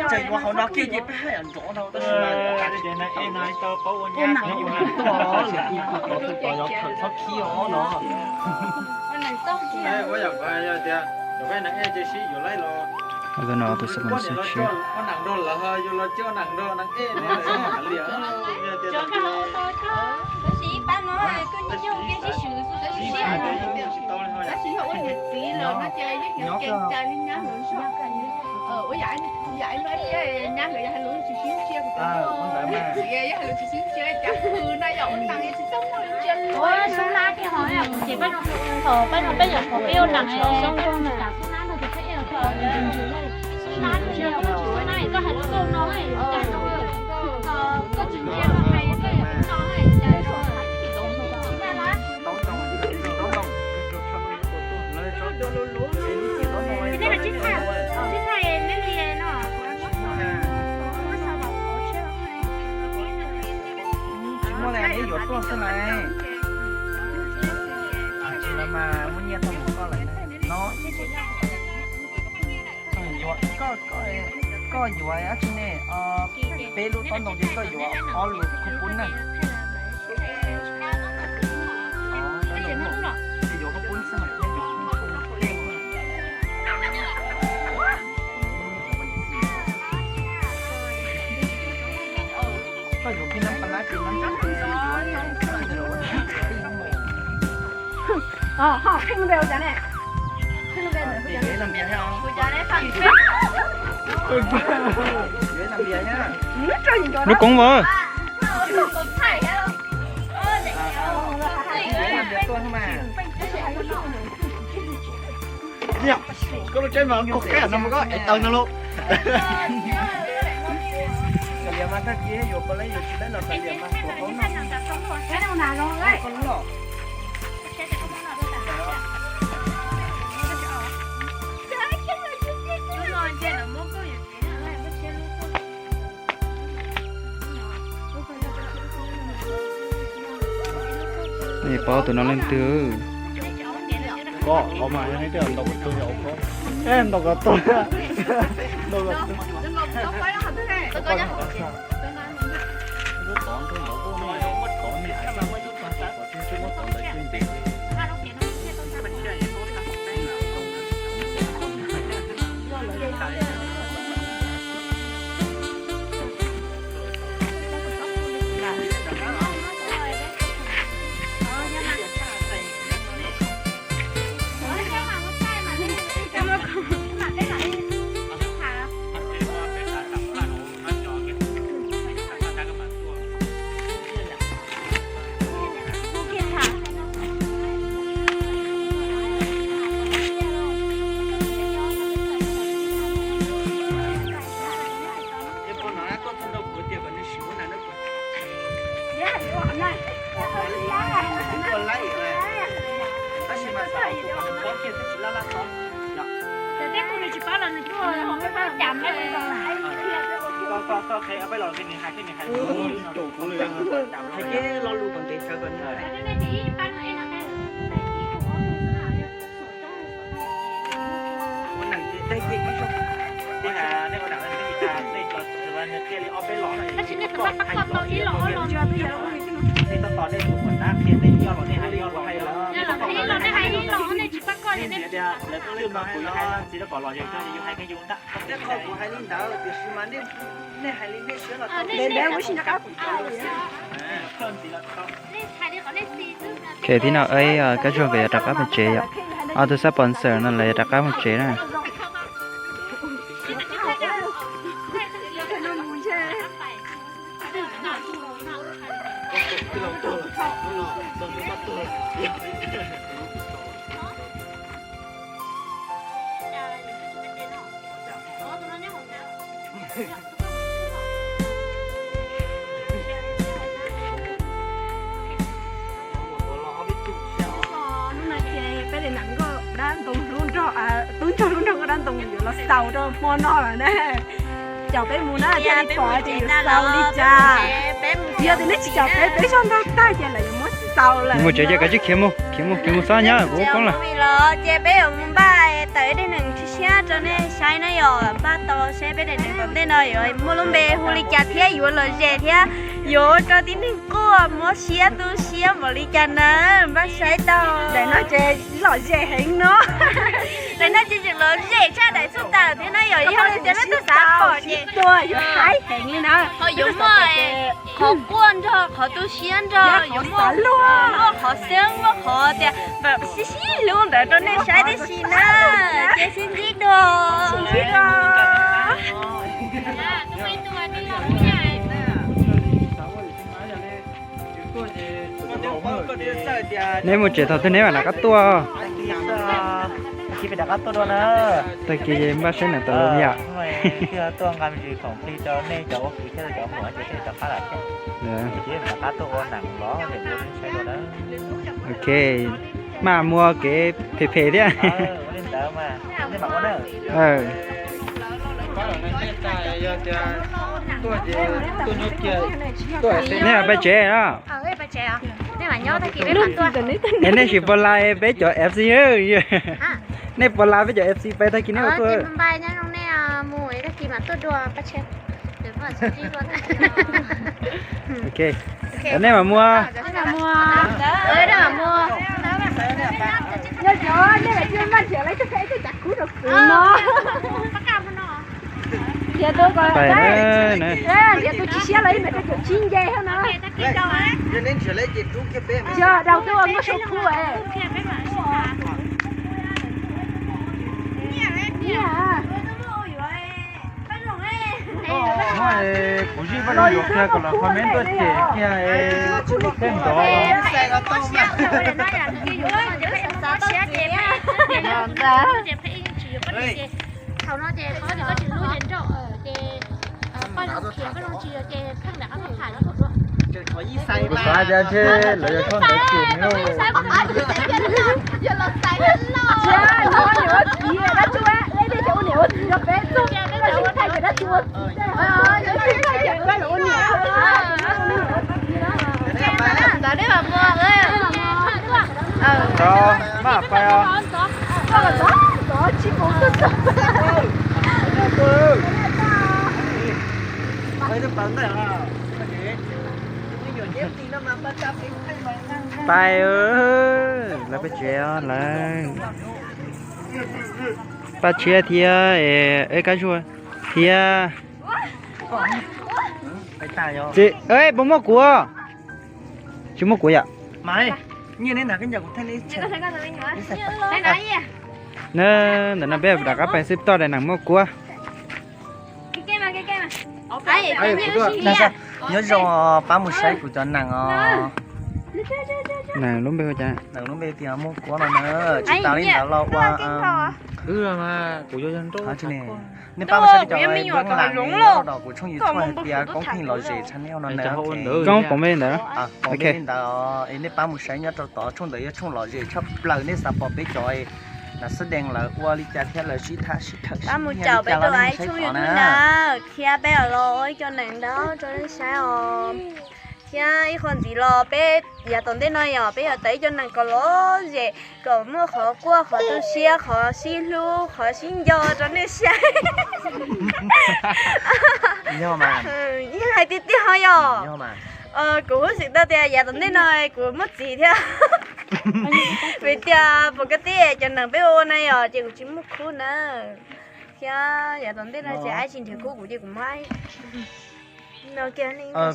Tseem yuav hauv no kiag ces peb haj yam nrov dhau tab sis mas ces neeg ej no tau paub ua nyab no ua neeg tuaj lawm, tus tod tus tod yuav khaws txhob khib os no. Ua yam nkaus yog tias peb neeg ej ces sib yuav laib los ua neeg nrog lawv, yus los cia ua neeg nrog neeg ej no. Tab sis ib pab no kuj nyob kiag sib swm xwb, tab sis yog ua niam txiv los no ces yeej nyob kev cai li nyab lawv. Ua yam ib no thiab, nyab lawv yog hais lus tsis sib ntsia kuv, yog hais lus tsis sib ntsia cas kuv no yog ua neeg tsis txawj muaj ntsia lus. Xub nab thiab ho, ces pab no, pab no peb yam qhov peb ua neeg xub nab no ces peb ua xub nab no, xub nab thiab, xub nab koj hais lus tuaj no, koj tsis ntsia koj hais koj yam no, cas Tsis muaj li, neb yuav tuaj xwb mas. Tsis los mas muaj nyiaj tau mus koj lawm no. Koj yuav dab tsi ne? Peb lub tob ntoo ces koj yuav ob lub koj pub na. Yuav koj pub xwb mas. Koj yuav peb nab pas lab ces nab tsob peb xwb. Lub koob vau. Koj lub tsev mas koj qab no mas koj ev taw no lauj. Xav liam mas tag kis yuav pab lab yuav tsis lab los xav liam mas tuav hauv no. Nej paub tus no leej twg? Koj, koj mas yog nej tej ntaus kuv tus yau koj. Ntaus kuv tus, ntaus kuv tus. Hais kiag lo lus kom ntev tsawv kom nws. Tab sis nej tab tom tau ib los ob los. Ib los nej hais ib los, nej tsis pab koj. Kuv hais li ntawd tiam sis mas nej hais li nej siab los tau. Khe tib no, kab zog nkawd yuav rov qab mus tsev yom. Ob tug sponsor no lawv yuav rov qab mus tsev na. Hnub no ces peb li nam nkauj dab ntoo hlub nrog, tub nrog hlub nrog nkauj dab ntoo yuav los xaus rau hmo no lawm na. Caum peb mus na, thiaj li pom ces yuav xaus li cas. Yog tias nej tsis caum peb, peb zog nrog tag ces lawv yuav muab xaus lawm. Mus tsev ces kav tsij khiav mus, khiav mus, khiav mus xwb nyab, kuv ua koob lawm. Ces peb yuav mus npaj Tawm ib daim neeg tshiab tshiab rau nej saib na yom, npaj tau saib peb daim neeg tom ntej no yuav muaj lub npe hu li cas thiab yuav lom zem thiab yuav ua rau tib neeg quaj mob siab tu siab npaum li cas na, npaj saib tau. Daim no ces lom zem heev no. Daim no ces tseem lom zem tshaj daim xub tawm thiab na yom, yog tias leej twg xav pom ces tua yuav haib heev li na. Ho yuav muaj qhov quaj nrog qhov tu siab nrog, yuav muaj luaj qhov xeeb luaj qhov tias sib sib hlub ntawd rau nej saib tib si na. Ces sib ntsib dua. Neb mus tsev thaum twg neb mam rov qab tuaj. Tag kis npaj saib neeg tau lawm yom. Ok, maj muag kev phem phem thiab. Nej pais tsev no. Es nej tsis pom lais peb cov F C, nej pom lais peb cov F C pais tag kis nej mam tuaj. Ok, nej mam muag. Pais, nrhiav tus tsis siab los ib pliag rau caum tsib nce thiab no. Yog daus twb ua muab sau khub. Kuv zij Vaj Loog yuav kiag kom los comment tuaj cem kiag es thiaj nrov. Thaum no ces qhov tias koj tsis hlub ces nrauj ces poj zoo khiav poj zoo tsis yog ces pheej nram qab thaj tham. Kuv xav tias ntshe lawv yog tshuaj ntawd ces nws Ntawd deb mam muag. Maj pais os. Pais, lawv peb tsev os lawv. Paj Tshiab thiab, eb, Kab Zuag thiab. Puas muaj kuv? Tsis muaj kuv yom. Ntawm no peb rov qab pais xwb, toj daim neeg muaj kuv. Nyob zoo, pab mus saib kuv cov neeg os. Neeg lub npe hu cas? Neeg lub npe tias muaj kuv no na. Tsis tas li ntawd los ua Nej pab mus saib cov nyob rau kuv tshooj YouTube hais tias Koob Pheej Lom Zem Channel no na. Koob Pheej Lom Zem ntawd. Nej pab mus saib nyob rau tod, tshooj ntawd yog tshooj lom zem tshaj plaws, nej xav pom peb cov nas xab dees lawv ua li cas thiab lawv sib tham sib tham sib nyiam li cas los nej mus saib tod na. Thiab peb los ua ib co neeg ntawd rau nej saib os. Thiab ib qho ntxiv los peb yav tom ntej no yog peb yuav tawm ib co neeg kom lom zem, kom muaj qhov quaj, qhov tu siab, qhov sib hlub, qhov sib nco rau nej saib. Yeej hais tiag tiag ho yog. Kuv xav tau tias yav tom ntej no kuv muaj txiv thiab. Vim tias pom koj tij cov neeg peb ua na yog ces kuv tsis muaj khub na. Thiab yav tom ntej no ces aib tsis nrhiav khub kuv ces kuv muab aib.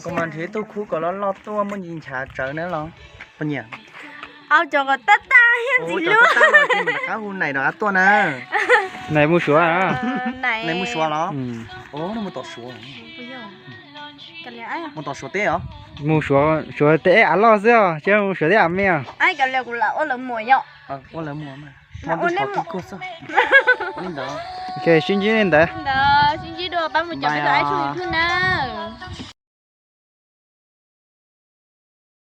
Kuv mas nrhiav ib tug khub kom loj loj tuaj muaj ntsis nchav tsawv na los. Puas nyiam? Au, cov kom tab tab thiab ntxim hlub. Rov qab hu Nais rov qab tuaj na. Nais mus Suav. Nais mus Suav los? Mus tom Suav. Mus tom Suav teb os. Mus Suav teb av loj xwb os, tsis mus Suav teb av me os. Ua lawv muam yom. Ua lawv muam mas. Sib ntsib li ntawd. Sib ntsib dua, pab mus caum peb tus aib tshooj YouTube na.